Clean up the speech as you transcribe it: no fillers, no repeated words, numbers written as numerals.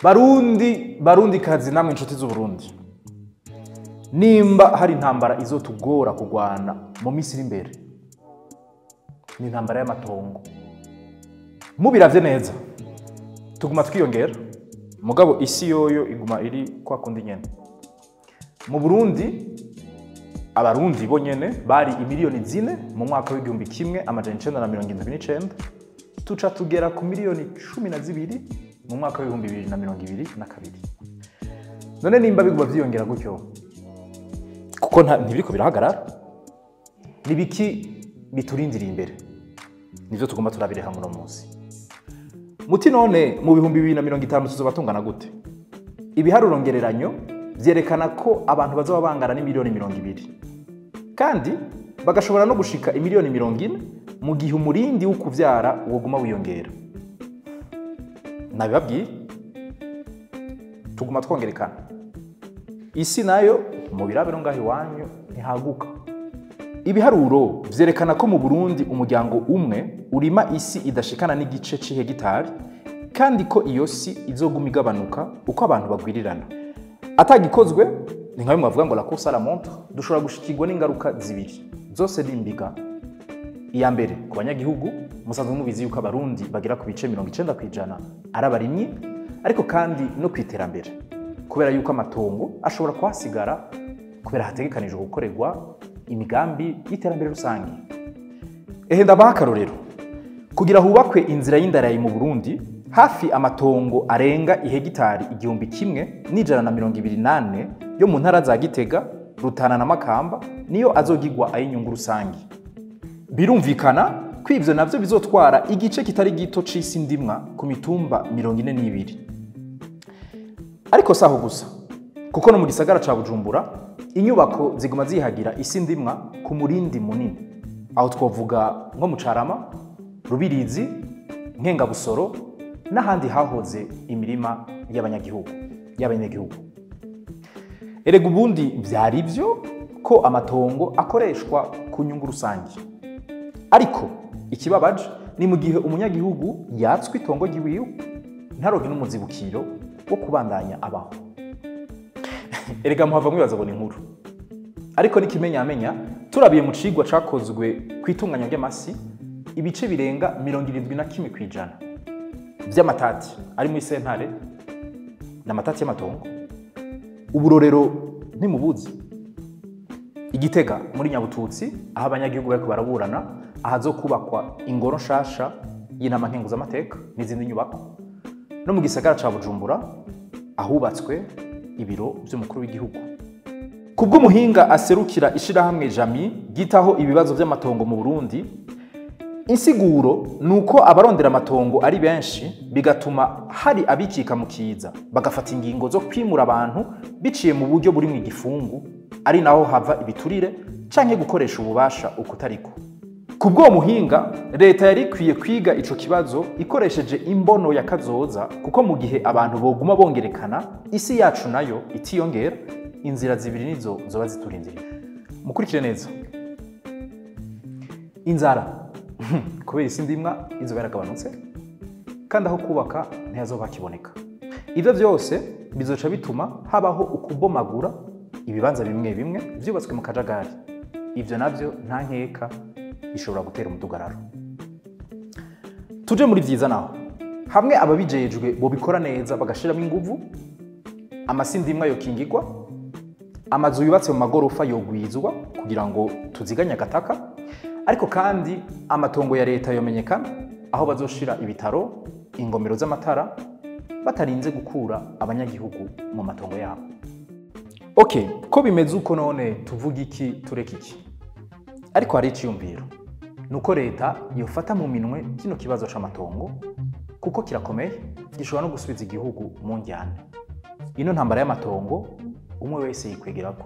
Barundi, Barundi kazi namwe inshuti z'Uburundi, nimba hari intambara izotugora kugwana mu minsi iri imbere, ni intambara y'amatongo. Mubiravye neza, tuguma twiyongera, mugabo isi yoyo iguma iri kwa kundi nyene. Mu Burundi, Abarundi bo nyene bari imiliyoni 4 mu mwaka w'1979, tuca tugera ku miliyoni 12 mu mwaka w'2022. None nimba biguma vyiyongera gutyo, kuko ntibiriko birahagarara, nibiki biturindiriye imbere? Nivyo tugomba turabire hamwe uno munsi. Muti none mu 2050 tuzoba tungana gute? Ibiharuro ngereranyo vyerekana ko abantu bazoba bangana n'imiliyoni 20, kandi bagashobora no gushika imiliyoni 40 mu gihe umurindi wo kuvyara woguma wiyongera. Nabibabwiye, tuguma twongerekana. Isi nayo mu birabero ngaho iwanyu ntihaguka. Ibiharuro vyerekana ko mu Burundi umuryango umwe urima isi idashikana n'igice c'ihegitari, kandi ko iyo si izoguma igabanuka uko abantu bagwirirana. Atagikozwe, ni nka bimwe bavuga ngo la course à la montre, dushobora gushikirwa n'ingaruka zibiri zose ni mbiga. Iya mbere ku banyagihugu: musanzwe mubizi yuko Abarundi bagera ku bice 90% ari abarimyi, ariko kandi no ku iterambere, kubera yuko amatongo ashobora kuhasigara kubera hategekanijwe gukorerwa imigambi y'iterambere rusange. Ehe, ndabaha akarorero: kugira hubakwe inzira y'indarayi mu Burundi, hafi amatongo arenga ihegitari 1124 yo mu ntara za Gitega, Rutana na Makamba niyo azogirwa ay'inyungu rusange. Birumvikana ko ivyo navyo bizotwara igice kitari gito c'isi ndimwa ku mitumba 42. Ariko saho gusa, kuko no mu gisagara ca Bujumbura inyubako ziguma zihagira isi ndimwa ku murindi munini. Aho twovuga nko mu Carama, Rubirizi, Nkengabusoro n'ahandi hahoze imirima y'abanyagihugu. Erega ubundi vyari vyo ko amatongo akoreshwa ku nyungu rusange, ariko ikibabaje ni mu gihe umunyagihugu yatswe itongo ryiwiwe ntaronke n'umuzibukiro wo kubandanya abaho. Erega muhava mwibaza ngo ni inkuru, ariko n'ikimenyamenya, turabiye mu cigwa cakozwe ku itunganya ry'amasi, ibice birenga 71% vy'amatati ari muri sentare ni amatati y'amatongo. Uburorero ntimubuzi: Igitega muri Nyabututsi, aho abanyagihugu bariko baraburana ahazokubakwa ingoro nshasha y'inama nkenguzamateka n'izindi nyubako, no mu gisagara ca Bujumbura ahubatswe ibiro vy'umukuru w'igihugu. Kubw'umuhinga aserukira ishirahamwe Jami ryitaho ibibazo vy'amatongo mu Burundi, insiguro ni uko abarondera amatongo ari benshi, bigatuma hari abikika mu kiza bagafata ingingo zo kwimura abantu biciye mu buryo burimwo igifungu, ari naho hava ibiturire canke gukoresha ububasha ukutariko. Kubw'uwo muhinga, leta yari ikwiye kwiga ico kibazo ikoresheje imbono ya kazoza, kuko mu gihe abantu boguma bongerekana, isi yacu nayo itiyongera, inzira zibiri nizo zoba ziturindiriye. Mukurikire neza: inzara, kubera isi ndimwa izoba yaragabanutse, kandi aho kubaka ntihazoba hakiboneka. Ivyo vyose bizoca bituma habaho ukubomagura ibibanza bimwe bimwe vyubatswe mu kajagari. Ivyo navyo nta nkeka bishobora gutera umudugararo. Tuje muri vyiza naho: hamwe ababijejwe bobikora neza bagashiramo inguvu, amasi ndimwa yokingirwa, amazu yubatse mu magorofa yogwizwa kugira ngo tuziganye agataka, ariko kandi amatongo ya leta yomenyekana aho bazoshira ibitaro, ingomero z'amatara, batarinze gukura abanyagihugu mu matongo yabo. Okay, ko bimeze uko, none tuvuga iki, tureka iki? Ariko hari iciyumviro: nuko leta yofata mu minwe kino kibazo c'amatongo, kuko kirakomeye, gishobora no gusubiza igihugu mu njyane. Ino ntambara y'amatongo umwe wese yikwegerako.